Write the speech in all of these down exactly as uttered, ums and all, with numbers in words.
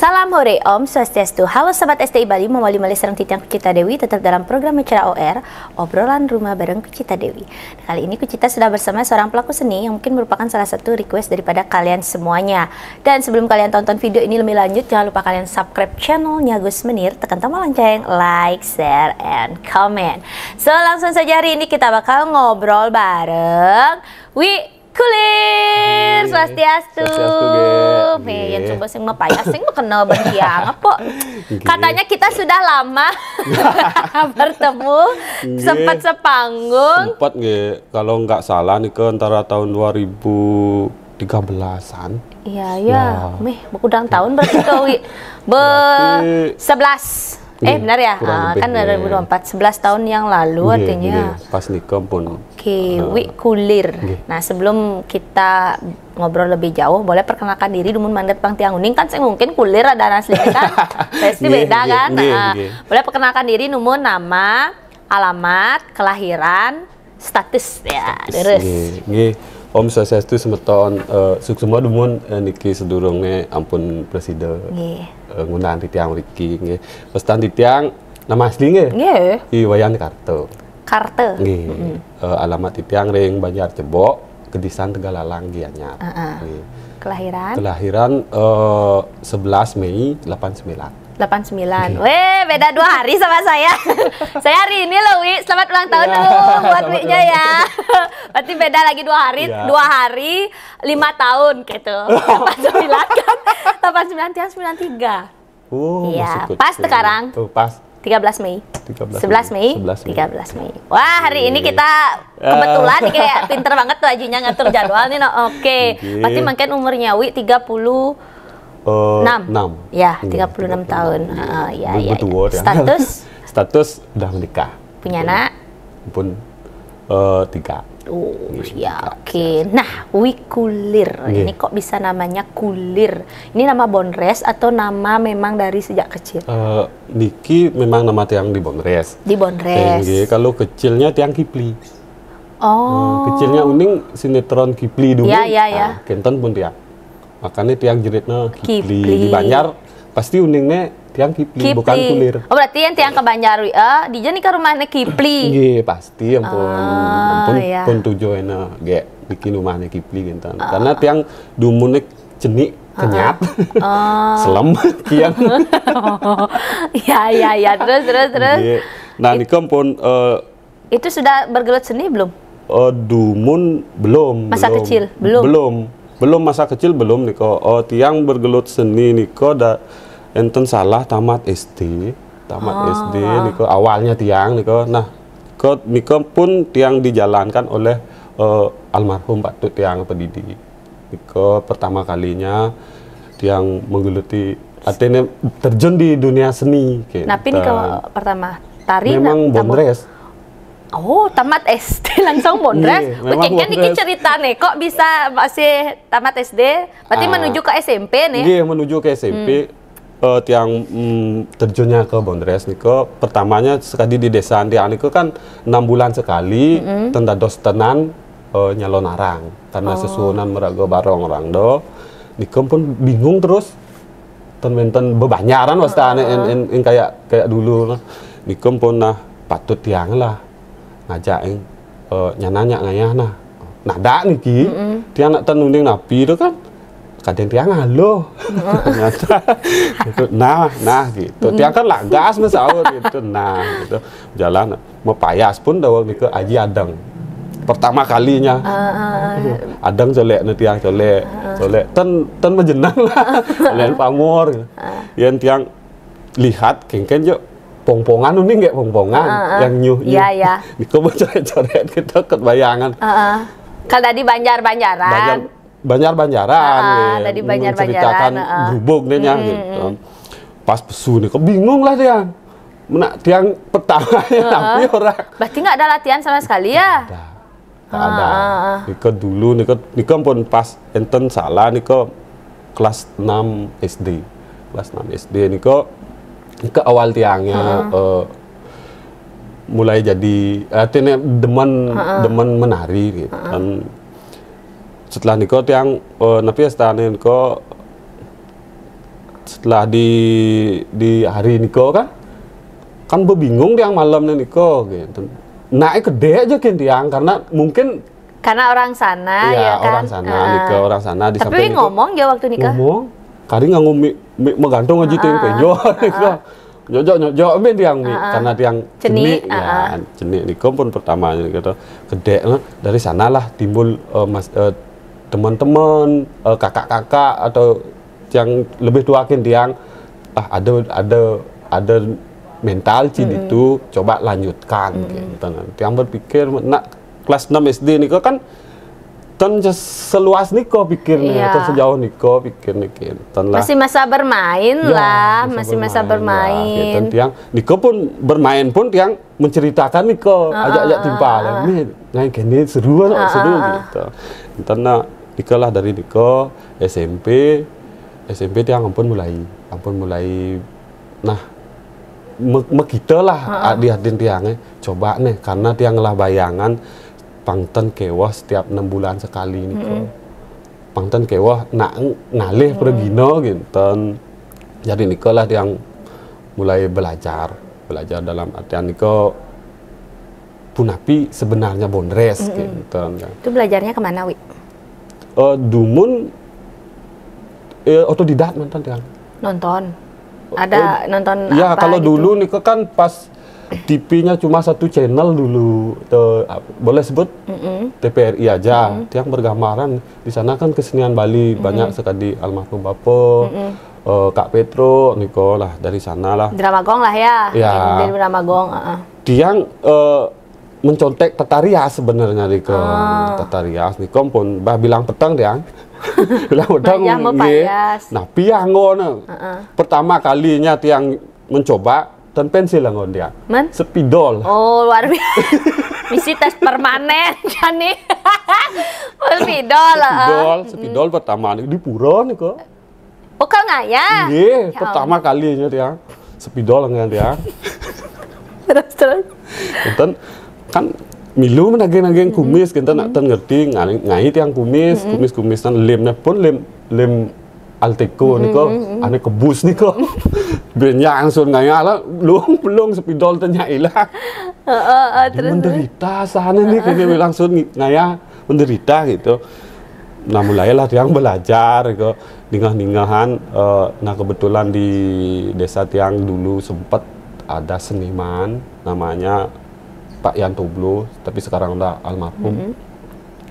Salam hore, Om Swastiastu. Halo Sobat S T I Bali, mawali malih sareng titiang Kucita Dewi, tetap dalam program acara O R, Obrolan Rumah bareng Kucita Dewi. Nah, kali ini Kucita sudah bersama seorang pelaku seni yang mungkin merupakan salah satu request daripada kalian semuanya. Dan sebelum kalian tonton video ini lebih lanjut, jangan lupa kalian subscribe channelnya Gus Menir, tekan tombol lonceng, like, share, and comment. So, langsung saja hari ini kita bakal ngobrol bareng Wi Kulir, Swastiastu. Swastiastu, Ge. Meh, yang coba sing mah payah, sing mah kenal bentiang apa? Katanya kita sudah lama bertemu, sempat sepanggung. Sempat, Ge. Kalau nggak salah nih, ke antara tahun dua ribu tiga belasan. Iya, iya. Meh, bekudang tahun berarti ke Wi. Be sebelas. Eh, benar ya? Kan dua ribu dua puluh empat, sebelas tahun yang lalu artinya. Pas nikah pun. Oke, Wi Kulir. Nah, sebelum kita ngobrol lebih jauh, boleh perkenalkan diri dumun mandat pang tiang uning, kan saya mungkin kulir ada aslinya kan. Pasti beda kan? Boleh perkenalkan diri, numun nama, alamat, kelahiran, status ya, terus. Nggih, nggih. Om Swastiastu semeton, eh, suksma dumun, eh, niki sedurunge ampun presida, eh, ngundang titiang mriki, nggih. Pestan titiang nama asli nggih? Nggih. I Wayan Karto. Karto. Nggih. Eh, alamat titiang ring Banjar Cebok, Kedisan Tegalalang, Gianyar. Nggih. Kelahiran? Kelahiran, eh, sebelas Mei delapan sembilan. Delapan sembilan. Weh, beda dua hari sama saya. Saya hari ini loh, Wi. Selamat ulang tahun dulu buat Wi-nya ya. Berarti beda lagi dua hari, dua hari, lima tahun gitu. Delapan sembilan kan? Delapan sembilan tiang sembilan tiga. Oh, iya, pas sekarang. Tuh, pas. Tiga belas Mei. Sebelas Mei, tiga belas Mei. Wah, hari ini kita kebetulan nih kayak pinter banget tuh ajinya ngatur jadwal nih, no. Oke. Berarti mungkin umurnya Wi tiga puluh enam. Ya, tiga puluh enam tahun. Heeh, ya, ya. Status? Status udah menikah. Punya anak? Pun, eh, tiga. Oh, ya, oke. Nah, Wi Kulir. Ini kok bisa namanya Kulir? Ini nama Bondres atau nama memang dari sejak kecil? Eh, niki memang nama tiang di Bondres. Di Bondres. Nggih, kalau kecilnya tiang Kipli. Oh. Eh, kecilnya uning sinetron Kipli dulu. Ya, ya, ya. Nah, kenten pun tiang. Makanya tiang jeritnya Kipli. Di Banjar pasti uningnya tiang Kipli, bukan Kulir. Oh, berarti yang tiang ke Banjar, eh, di jani ke rumahnya Kipli. Nggih, pasti ampun. Ampun, pun tujuh ena, ge, bikin rumahnya Kipli gitu. Karena tiang dumunnya cenik, kenyat. Selem, kian. Ya, ya, ya. Terus, terus, terus. Nggih. Nah, nika pun, eh, itu sudah bergelut seni belum? Eh, dumun belum. Masa kecil? Belum. Belum. Belum, masa kecil belum nika. Eh, tiang bergelut seni nika da enten salah tamat S D. Tamat S D nika awalnya tiang nika. Nah, ke nika pun tiang dijalankan oleh, eh, almarhum patut tiang pendidik. Nika pertama kalinya tiang menggeluti, artinya terjun di dunia seni. Napi nika pertama? Tari? Memang Bondres. Oh, tamat S D langsung Bondres. Nggih, memang Bondres. Niki ceritane kok bisa masih tamat S D? Berarti menuju ke S M P nih? Nggih, menuju ke S M P. Eh, tiang, mm, terjunnya ke Bondres nika pertamanya sekali di desa tiang nika kan enam bulan sekali, ten dados tenan, eh, nyalon arang karena sesuunan meraga barong orang do. Nika pun bingung terus. Ten wenten bebanjaran wastane en, en, en kayak, kayak dulu. Nika pun nah patut tiang lah ngajak eng, eh, nyananya ngayah nah. Nada niki, tiang nak ten uning napi tu kan. Kadang tiang ngaloh. Ternyata, gitu. Nah, nah, gitu. Tiang kan lagas masaut gitu. Nah, gitu. Jalan, mapayas pun daweg nika Aji Adeng. Pertama kalinya. Adeng colek ne tiang colek. Colek. Ten, ten majeneng lah. Lain pamor. Yen tiang lihat kengken jo pongpongan uning nggih pongpongan yang nyuh, nyuh. Iya, iya. Nika coret-coret kita ket bayangan. Heeh. Kalau tadi Banjar-Banjaran. Banjar, Banjar-Banjaran, ah, ya. Tadi Banjar-Banjaran, menceritakan, heeh, gubuk deh, nya, gitu. Pas pesu nih, kok bingung lah tiang. Menak tiang pertamanya, heeh, tapi orang. Berarti nggak ada latihan sama sekali ya? Nggak ada. Nggak ada. Ah, ah, ah. Nika dulu, nika, nika pun pas enten salah, nika kelas enam S D. Kelas enam S D, nika, nika awal tiangnya, eh, mulai jadi, artinya demen, demen menari gitu. Dan setelah nika tiang, eh, napi astane nika Setelah di di hari nika kan, kan bebingung tiang malam nika gitu. Nak kedek aja kan tiang karena mungkin Karena orang sana, ya, ya kan? Orang sana Heeh. nika, orang sana di Tapi samping nika. Ngomong aja waktu nikah? Ngomong. Kari nganggo mik, mik megantung aja tiang Heeh, penjo nika. Nyojok-nyojok ben tiang mik karena tiang Cenik, cenik, ya, cenik nika pun pertama gitu. Kedek, eh, dari sanalah timbul, eh, mas, eh, teman-teman, eh, kakak-kakak atau yang lebih tua kan tiang, ah, ada ada ada mental ci ditu, coba lanjutkan gitu. Tiang berpikir nak kelas enam S D nika kan ten seluas nika pikirnya, Iya. Ten sejauh nika pikir niki. Ten lah. Masih masa bermain Ya, lah, masa masih masa bermain lah, bermain. Gitu. Tiang nika pun bermain pun tiang menceritakan nika ajak-ajak timpal. Nih, ngai kene seru lah, seru gitu. Ten nah, nika lah dari nika S M P, S M P tiang ampun mulai, ampun mulai nah me, me kita lah di hati tiang eh. Coba nih karena tiang lah bayangan pangten kewoh setiap enam bulan sekali nika. Pangten kewoh nak ngalih pergina gitu. Jadi nika lah tiang mulai belajar, belajar dalam artian nika punapi sebenarnya bondres gitu. Itu belajarnya kemana, Wi? Eh, dumun eh, otodidak nonton tiang. Nonton. Ada nonton Ya apa kalau gitu? Dulu nih kan pas T V-nya cuma satu channel dulu. Eh, boleh sebut T V R I aja. Tiang bergambaran di sana kan kesenian Bali banyak sekali almarhum Bapak, eh, Kak Petro, Niko lah dari sana lah. Drama Gong lah ya. Ya. Dari Drama Gong, heeh. Tiang eh, mencontek tata rias sebenarnya Niko. Tata rias Niko pun bah bilang petang tiang. Bilang petang Bah, ya, mau nggih. payas. Nah, piang ngono. Pertama kalinya tiang mencoba dan pensil nggon tiang. Men? Spidol. Oh, luar biasa. Misi tes permanen kan nih. Spidol, heeh. Spidol, spidol pertama nih di pura Niko. Oh, kalau ngayah. Nggih, pertama kalinya tiang. Spidol dengan tiang. Terus terus. Enten kan milu menagih-nagih kumis kita nak ten ngerti ngai, ngai tiang kumis, kumis-kumisan lemnya pun lem lem Alteco Niko ane kebus Niko. Benya langsung ngaya lah, belum belum spidol tanya ilah. Heeh, heeh, terus. Menderita sana nih kini langsung ngaya menderita gitu. Nah mulailah tiang belajar gitu. Ningah-ningahan eh, nah kebetulan di desa tiang dulu sempat ada seniman namanya Pak Yan Toblo, tapi sekarang udah almarhum.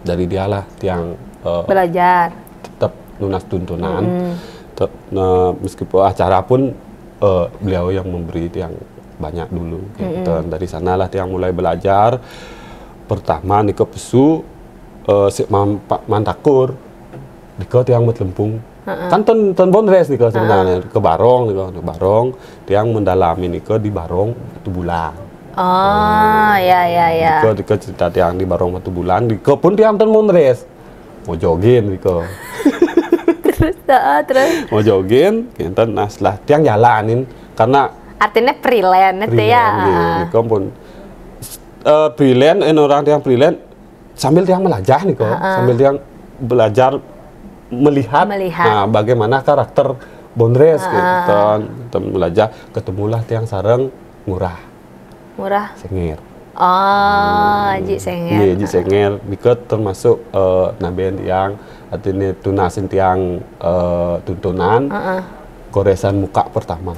Dari dialah tiang eh, Belajar. Tetap nunas tuntunan. Tetap, nah, meskipun acara pun eh, beliau yang memberi tiang banyak dulu. Gitu. Dari sanalah tiang mulai belajar. Pertama Niko pesu eh, si Mam, Pak Mantakur. Niko tiang metlempung. Kan ten ten bondres Niko sebenarnya ke Barong Niko, ke Barong tiang mendalami Niko di Barong Batu Bulan. Oh, ya ya ya. Niko, Niko cerita tiang di Barong Batu Bulan, Niko pun tiang ten bondres. Mau jogging Niko. Terus, heeh, terus. Mau jogging, kinten nah setelah tiang jalanin karena Artinya freelance itu ya. Freelance, nggih. Niko pun eh, freelance, eh, orang tiang freelance sambil tiang melajah Niko, sambil tiang belajar melihat, Melihat. Nah, bagaimana karakter bondres gitu. Kita melajah ketemulah tiang sareng Ngurah Murah. Senger. Oh, Ji Senger. Iya, Ji Senger. Niko termasuk eh, naben tiang artinya tunasin tiang eh, tuntunan goresan muka pertama.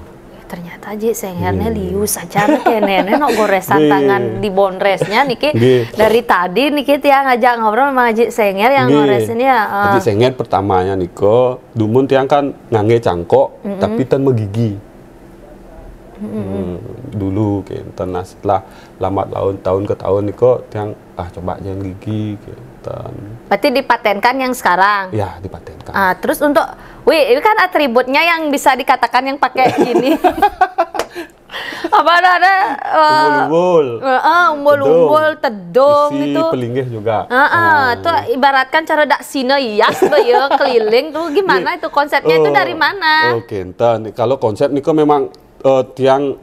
Ternyata Ji Sengernya liu saja nih kene no goresan Nggih. Tangan di bondresnya niki Nggih. Dari tadi niki tiang ngajak ngobrol sama Ji Senger yang Nggih. goresin ya. Ah. Jadi Senger pertamanya Niko, dumun tiang kan ngangge cangkok, tapi ten megigi. Hmm, dulu kinten nah setelah lambat laun tahun ke tahun Niko tiang ah coba jangan gigi kinten. Berarti dipatenkan yang sekarang. Ya dipatenkan. Ah, terus untuk, wih, ini kan atributnya yang bisa dikatakan yang pakai gini. Apa ada ada eh, Umbul-umbul. Heeh, umbul-umbul, tedung Isi itu. Pelinggih juga. Heeh, itu ibaratkan cara dak sina hias be ya keliling tuh gimana itu konsepnya itu Oh, dari mana? Oke, entah nih. Kalau konsep Niko memang eh, tiang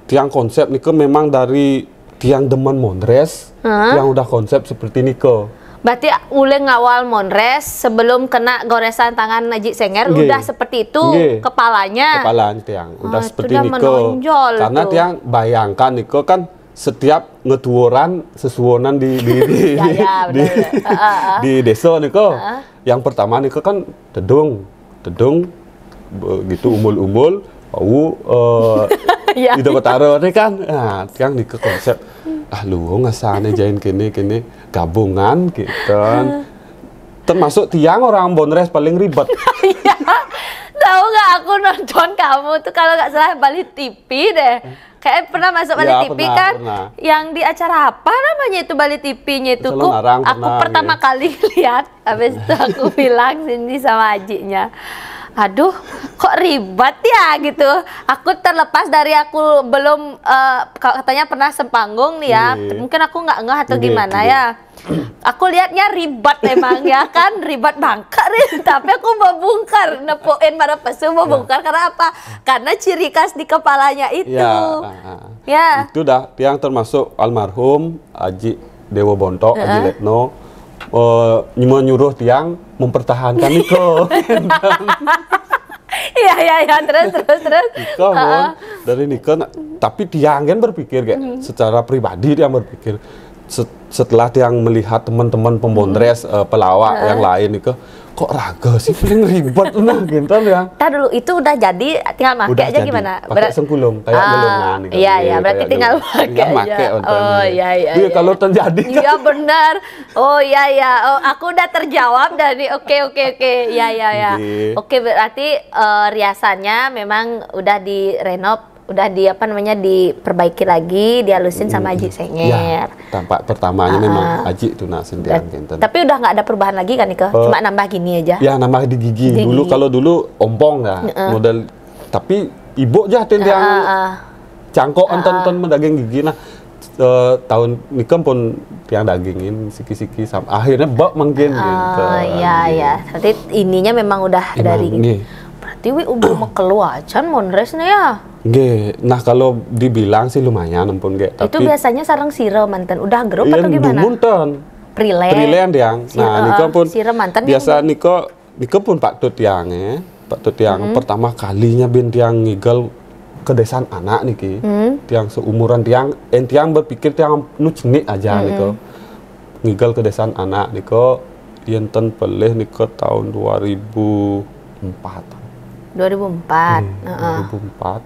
tiang konsep Niko memang dari tiang demen mondres, tiang udah konsep seperti Niko. Berarti ulih ngawal Monres sebelum kena goresan tangan Aji Senger, nggih, udah seperti itu, nggih, kepalanya. Kepalanya tiang udah, ah, seperti niko. Karena tuh tiang bayangkan niko kan setiap ngetuoran sesuonan di di di, ya, di, ya, di, di desa niko. Yang pertama niko kan tedung, tedung begitu umbul-umbul, bau, eh, ya, Ida Betara ni kan. Nah, tiang niko konsep, ah, luung asané jain kene kene gabungan gitu. Termasuk tiang orang Monres paling ribet. Iya. Tahu nggak, aku nonton kamu tuh kalau nggak salah balik T V deh. Kayak pernah masuk balik T V kan? Pernah. Yang di acara apa namanya itu balik T V-nya itu? Aku pertama kali lihat, habis itu aku bilang sini sama ajinya, aduh, kok ribet ya gitu. Aku terlepas dari aku belum, eh, kalau katanya pernah sepanggung nih ya, mungkin aku nggak ngeh atau gimana ya. Aku lihatnya ribet emang ya kan, ribet bangka nih. Tapi aku mau bongkar, nepuin para pesu mau bongkar. Karena apa? Karena ciri khas di kepalanya itu. Ya, ah, ah. Ya. Itu dah, tiang termasuk almarhum Aji Dewa Bontok, Aji Letno, eh, menyuruh tiang mempertahankan niko. Iya, iya, iya, terus, terus, terus. Niko, dari niko, tapi tiang kan berpikir kayak secara pribadi tiang berpikir, setelah tiang melihat teman-teman pemondres, eh, pelawak yang lain niko, kok raga sih paling ribet nah gitu ya. Tah dulu, itu udah jadi, tinggal make aja jadi. Gimana? Pakai sengkulum kayak gelongan gitu. Iya, iya, berarti tinggal make aja. Oh, iya, iya. Iya, kalau terjadi kan. Iya, benar. Oh, iya, iya. Oh, aku udah terjawab dari, oke, oke, oke. Iya, iya, iya. Oke, berarti, eh, riasannya memang udah direnov, udah di, apa namanya, diperbaiki lagi, dihalusin sama Aji Senger. Ya, tampak pertamanya memang Aji tuh nak sentian gitu. Tapi udah nggak ada perubahan lagi kan, Ika? Cuma nambah gini aja. Ya, nambah di gigi. Dulu, kalau dulu ompong ya, model, tapi ibu aja yang cangkok enten-enten medaging gigi. Nah, eh, tahun niko pun tiang dagingin siki-siki sampai akhirnya bak mungkin gitu. Iya, iya. Berarti ininya memang udah dari. Berarti wi udah mekelu acan Monres nih ya. Nggih. Nah, kalau dibilang sih lumayan ampun, nggih. Itu tapi biasanya sareng sira manten. Udah grup atau gimana? Dumun ten. Prilen. Prilen tiang. Nah, niko pun sira manten biasa niko, niko pun patut tiang ya. Patut tiang pertama kalinya bin tiang ngigel kedesan anak niki. Tiang seumuran tiang, en tiang berpikir tiang nu cenik aja niko. Ngigel kedesan anak niko, yenten pelih niko tahun dua ribu empat. Dua ribu empat. Nggih, heeh. Dua ribu empat.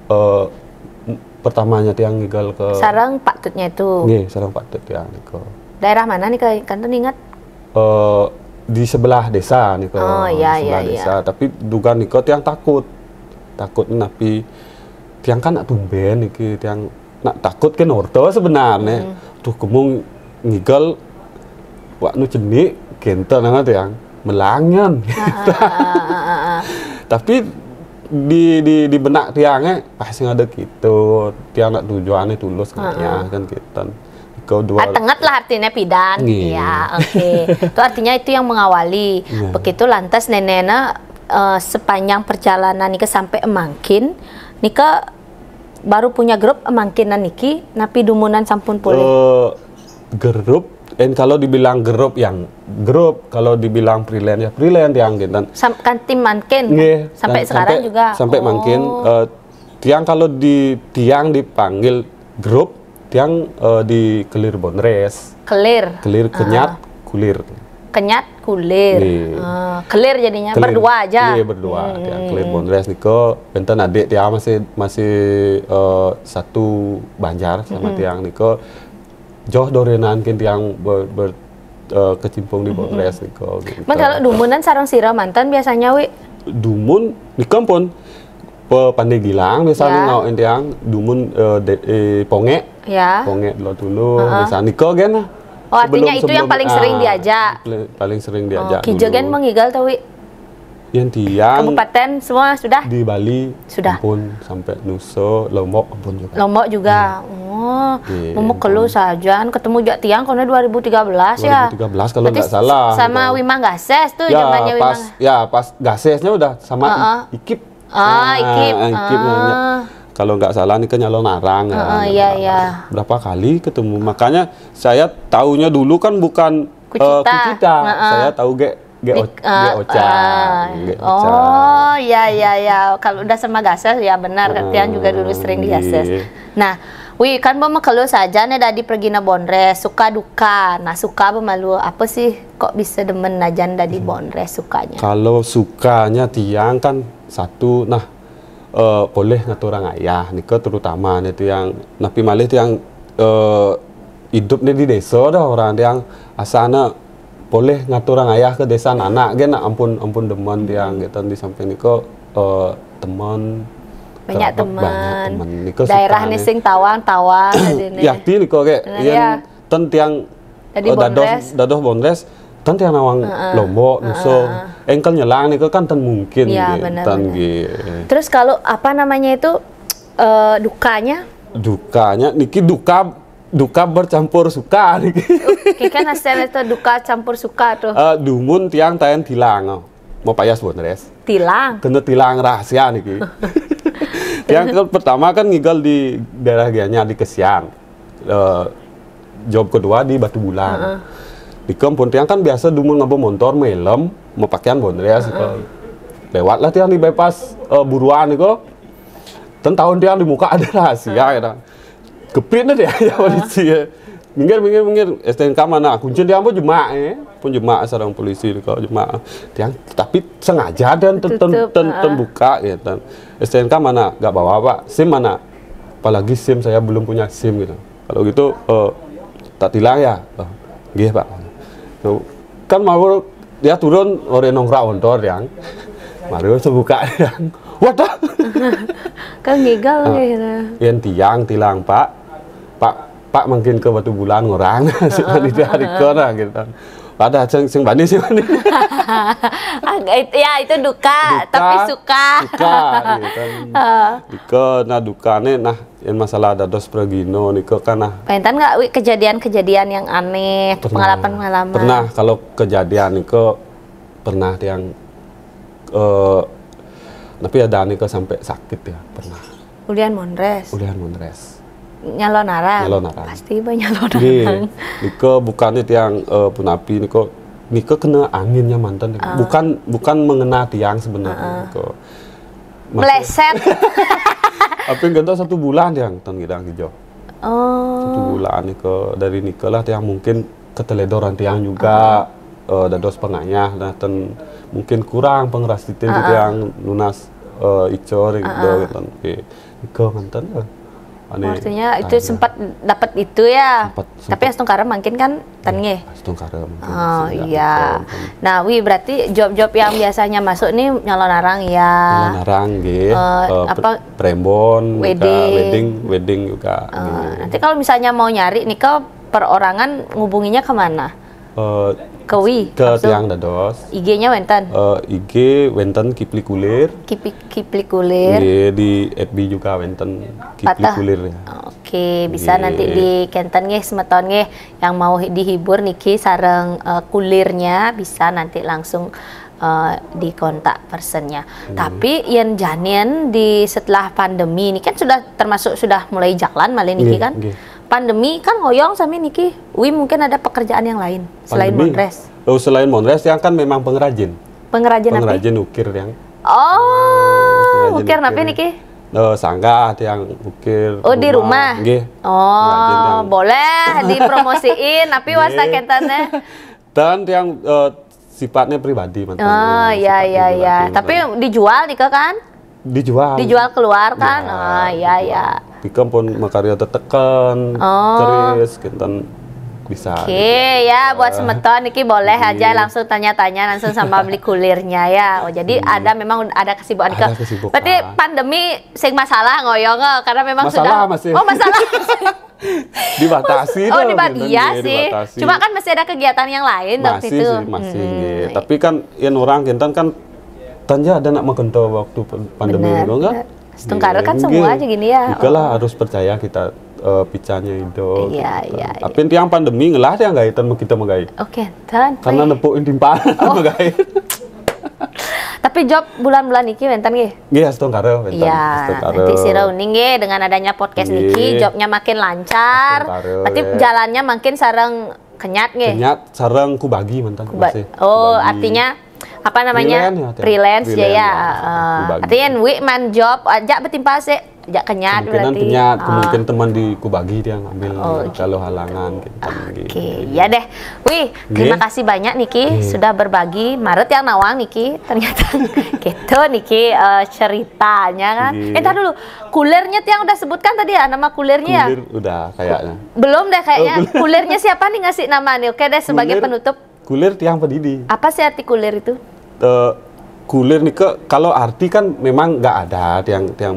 Eh, m-, pertamanya tiang ngigel ke. Sareng Pak Tutnya itu. Nggih, sareng Pak Tut tiang niko. Daerah mana nih, Kak? Kan tuh ingat? Eh, di sebelah desa niko. Oh, iya, iya, iya. Di sebelah desa. Tapi duga niko tiang takut. Takut napi tiang kan nak tumben niki, tiang nak takut ke norto sebenarnya. Tuh kemung ngigel wak nu cenik kenten amat tiang melangyan. Tapi di di di benak tiangnya pas sing ada gitu, tiang nak tujuannya tulus ngayah kan kenten. Kau dua. Atenget lah artinya pidan. Iya, oke. Itu artinya itu yang mengawali. Begitu lantas neneknya, eh, sepanjang perjalanan nika sampai emangkin, nika baru punya grup emangkinan niki, napi dumunan sampun pulih? Eh, grup, en kalau dibilang grup yang grup, kalau dibilang freelance ya freelance yang gitu. Sam-, kan tim mangkin. Nggih, sampai sekarang juga. Sampai mangkin, eh, tiang kalau di tiang dipanggil grup, tiang, eh, di Kelir Bonres. Kelir. Kelir kenyat kulir. Kenyat kulir. Nggih. Eh, kelir jadinya berdua aja. Nggih, berdua. Tiang Kelir Bonres niko, enten adik tiang masih masih, eh, satu banjar sama tiang niko. Joh dorenan kin tiang ber, ber, eh, kecimpung di Bonres niko gitu. Man kalau dumunan sareng sira manten biasanya, Wi? Dumun niko pun pe-, pandai gilang biasanya ngau tiang dumun, eh, de-, eh, pongek. Ya. Pongek dulu dulu biasanya niko gen lah. Oh, artinya itu yang paling sering diajak. Paling sering diajak. Kija gen mengigel tau, Wi? Yang tiang. Kabupaten semua sudah? Di Bali. Sudah. Ampun, sampai Nusa, Lombok ampun juga. Lombok juga. Oh, mau kelu saja. Ketemu jak tiang karena dua ribu tiga belas ya. Dua ribu tiga belas kalau nggak salah. Sama Wimang Gases tuh zamannya Wimang. Ya, pas Gasesnya udah sama Ikip. Ah, Ikip. Ikip namanya. kalau nggak salah nih ke Nyalonarang ya. Heeh, iya, iya. Berapa kali ketemu. Makanya saya taunya dulu kan bukan eh, Kucita. Kucita. Heeh. Saya tahu ge ge Di- o- ah, ge oca. ah. Ge oca. Oh, iya, iya, iya. Kalau udah sama Gases, ya benar. Tiang juga dulu sering di Gases. Iya. Nah, Wi, kan mau mekelu saja nih dari pergi na Bondres, suka duka. Nah, suka bemalu apa sih? Kok bisa demen najan dari Bondres sukanya? Kalau sukanya tiang kan satu, nah eh, boleh ngatur ayah, nika terutama nih tiang. Napi malih tiang eh, hidup nih di desa dah orang tiang asana boleh ngatur ayah ke desa anak gen nak ampun ampun demen tiang gitu di samping nika eh, teman Banyak kerabat, teman. Banyak teman. Nika Daerah suka nih nih. Sing Tawang, Tawang tadi nih. Yakti nika kayak Nah, yen iya. ten tiang Tadi eh, dadoh Bondres. dadoh Bondres ten tiang nawang Lombok nuso engkel nyelang nika kan ten mungkin Iya, nggih, benar, ten benar. nggih. Terus kalau apa namanya itu eh, dukanya? Dukanya niki duka duka bercampur suka niki. Kayak kan hasilnya itu duka campur suka tuh. Eh, dumun tiang taen tilang oh. Mau payas Bondres. Tilang. Kena tilang rahasia niki. Tiang ke pertama kan ngigel di daerah Gianyar di Kesian. Eh, job kedua di Batu Bulan. Di kampung tiang kan biasa dumun ngabo motor melem, mau pakaian Bondres gitu. Lewatlah tiang di bypass eh, buruan itu. Ten tahun tiang di muka ada rahasia gitu. Kepit nih dia ya polisi ya. Minggir minggir minggir S T N K mana? Kunci dia pun jemak eh. Pun jemak sarang polisi di kau jemak. Tiang tapi sengaja dan ten ten Tutup, ten, ah. ten buka gitu. S T N K mana? Gak bawa pak. SIM mana? Apalagi SIM saya belum punya SIM gitu. Kalau gitu eh, tak tilang ya? Oh, nggih pak. So, kan mau dia turun orang nongkrong ontor yang baru sebuka yang waduh Kan ngigel gitu. Yen tiang tilang pak, pak pak mungkin ke Batu Bulan orang si panitia riko nah gitu. Ada sing sing bani sing bani. Ah, it- ya itu duka, Duka, tapi suka. Suka gitu. Nika nah dukane nah yang masalah dados pragino nika kan nah Pentan nggak Wi, kejadian-kejadian yang aneh, pengalaman-pengalaman? Pernah kalau kejadian nika pernah yang eh tapi ada nika sampai sakit ya pernah. Ulian Mondres, Ulian Mondres. Nyalonarang. Nyalonarang. Pasti banyak nyalonarang. Nggih, nika bukannya tiang eh, punapi nika nika kena anginnya mantan. Ah. Bukan bukan mengena tiang sebenarnya nika. Masih- Meleset. Apa yang gentok satu bulan tiang tan gidang hijau. Oh. Satu bulan nika dari nika lah tiang mungkin keteledoran tiang juga eh, dados pengayah nah ten mungkin kurang pengerasitin di tiang nunas eh, icor gitu gitu. Oke. Nika mantan eh. Ane Artinya itu tanya. Sempat dapat itu ya. Sempat, Tapi astungkara mungkin kan tan nggih. Astungkara mungkin. Oh Sehingga iya. nika. Nah, Wi berarti job-job yang biasanya masuk nih nyalonarang ya. Nyalonarang nggih. Eh, Eh, apa? Prembon, juga Wedding. wedding, wedding juga. Eh, nggih. nanti kalau misalnya mau nyari nih ke perorangan ngubunginya kemana? Eh, Ke Wi. ke Langsung? Tiang Dados. I G-nya wenten. Eh, I G wenten Kipli Kulir. Kipi, Kipli Kulir. Nggih, di F B juga wenten Kipli Patah. Kulir ya. Oke, bisa Nggih. Nanti di kenten nggih semeton nggih yang mau hi- dihibur niki sareng eh, kulirnya bisa nanti langsung eh, di kontak personnya. Tapi yen janin di setelah pandemi ini kan sudah termasuk sudah mulai jalan malih niki Nggih, kan. nggih. Pandemi kan ngoyong sami niki. Wi mungkin ada pekerjaan yang lain selain Pandemi. Mondres. Oh, selain Mondres yang kan memang pengrajin. Pengrajin apa? Pengrajin ukir yang Oh, Pengrajin ukir ukir. Napi niki? Eh, sanggah tiang ukir. Oh, di rumah? Nggih. Oh, Pengrajin yang- boleh dipromosiin tapi wasta Nggih. kentene. Dan tiang eh, sifatnya pribadi mantan. Oh, iya Sifat iya iya. pribadi Tapi mantan. Dijual nika kan? Dijual. Dijual keluar kan? Ya, Oh, iya iya. Nika pun makarya teteken, Oh. keris, kinten bisa. Oke ya, buat semeton niki boleh aja Iya. Langsung tanya-tanya langsung sama beli kulirnya ya. Oh, jadi ada memang ada kesibukan. Ada kesibukan. Berarti pandemi sing masalah ngoyong eh, karena memang Masalah sudah masih. Oh, masalah. Dibatasi Oh, tuh, dibat- kinten, iya nggih, sih. Dibatasi. Cuma kan masih ada kegiatan yang lain waktu Masih itu. Sih, masih Hmm. nggih. Tapi kan yang orang kinten kan tanja ada nak makento waktu pan- pandemi Benar, itu enggak? benar. Setengkara kan semua aja gini ya. Itulah harus percaya kita eh, picanya itu. Iya, gitu. iya, iya. Tapi tiang pandemi ngelah tiang gaitan kita megai. Oke, dan Karena nepukin timpal megai. Tapi job bulan-bulan niki wénten nggih? Nggih, astungkara wénten. Iya, nanti sira uning nggih dengan adanya podcast niki, jobnya makin lancar. Berarti jalannya makin sareng kenyat nggih. Kenyat sareng kubagi mantan kubagi. Oh, kubagi. Artinya apa namanya? Freelance, freelance ya. Ya. Uh, artinya wi man job aja betimpa sih. Ajak kenyat kemungkinan berarti. Kenyat, kemungkinan teman di kubagi dia ngambil oh, kalau halangan gitu. Oke, okay. Ya deh. Wih, terima kasih banyak Niki okay. Sudah berbagi. Maret yang nawang Niki ternyata gitu Niki uh, ceritanya kan. Okay. Eh, tar dulu. Kulirnya tiang udah sebutkan tadi ya nama kulirnya ya? Kulir udah kayaknya. Belum deh kayaknya. Oh, kulirnya siapa nih ngasih nama nih? Oke deh sebagai kulir, penutup. Kulir tiang pedidi. Apa sih arti kulir itu? Uh, kulir nih ke kalau arti kan memang nggak ada tiang tiang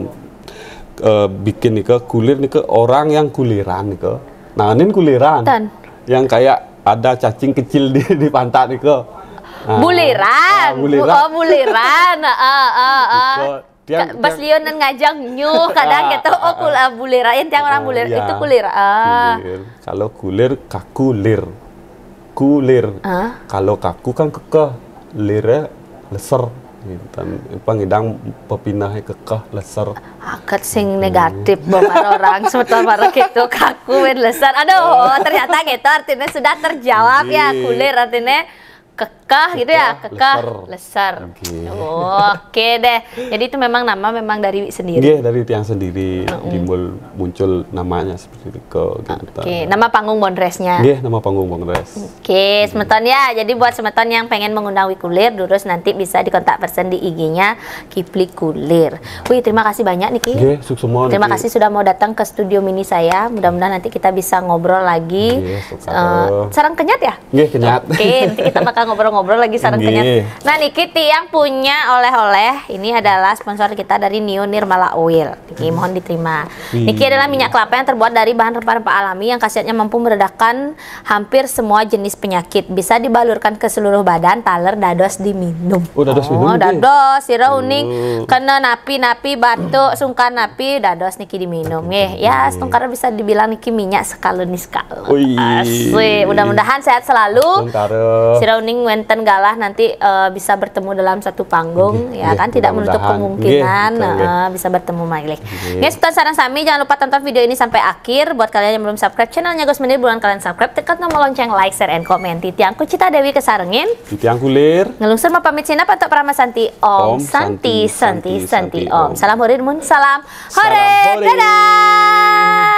uh, bikin nih ke kulir nih ke orang yang kuliran nih ke. Nah, ini kuliran. Tan. Yang kayak ada cacing kecil di di pantat nih ke. Nah, buliran. Ah, buliran. Oh, buliran. Ah, ah, ah. Pas lion ngajang nyuh kadang gitu oh kula bulir ain tiang orang bulir itu kulir ah kulir. Kalau kulir kakulir kulir ah. Kalau kaku kan kekeh lirnya leser gitu. Pangidang pepinahnya kekeh leser akat sing negatif bapak orang sebetul baru gitu kaku win leser aduh ternyata gitu artinya sudah terjawab ya kulir artinya kekeh gitu ya kekeh leser, leser. Okay. Oke deh jadi itu memang nama memang dari sendiri Nggih, dari tiang sendiri uh -uh. Timbul muncul namanya seperti itu gitu. Oke, nama panggung Bondresnya. Nggih, nama panggung Bondres. Oke, semeton ya. Jadi buat semeton yang pengen mengundang Wikulir terus nanti bisa dikontak person di I G-nya Kipli Kulir. Wih, terima kasih banyak Niki. Nggih, suksma. Terima kasih sudah mau datang ke studio mini saya. Mudah-mudahan nanti kita bisa ngobrol lagi. Nggih, uh, sarang kenyat ya? Nggih, kenyat. Oke, nanti kita bakal ngobrol-ngobrol lagi sarang kenyat. Nah, Niki tiang punya oleh-oleh. Ini adalah sponsor kita dari Neo Nirmala Oil. Niki mohon diterima. Niki adalah minyak kelapa yang terbuat dari bahan rempah-rempah alami yang khasiatnya mampu meredakan hampir semua jenis penyakit. Bisa dibalurkan ke seluruh badan, taler dados diminum. Oh, dados minum. Oh, dados sira uning kena napi-napi batuk, sungkan napi dados niki diminum nggih. Ya, setungkara bisa dibilang niki minyak sekali nih sekali. Asik. Mudah-mudahan sehat selalu. Sira uning wenten galah nanti uh, bisa bertemu dalam satu panggung ya kan tidak menutup kemungkinan uh, bisa bertemu malih. Guys, tonton sarang sami jangan lupa tonton video ini sampai akhir. Buat kalian yang belum subscribe channelnya Gus Menir buruan kalian subscribe tekan tombol lonceng like share and comment. Titiang Kucita Dewi kesarengin. Titiang Kulir. Ngelungsur mau pamit sinapa untuk Parama Santi. Om, Om Santi Santi Santi Om. Salam Hurir Mun salam. Hore, dadah.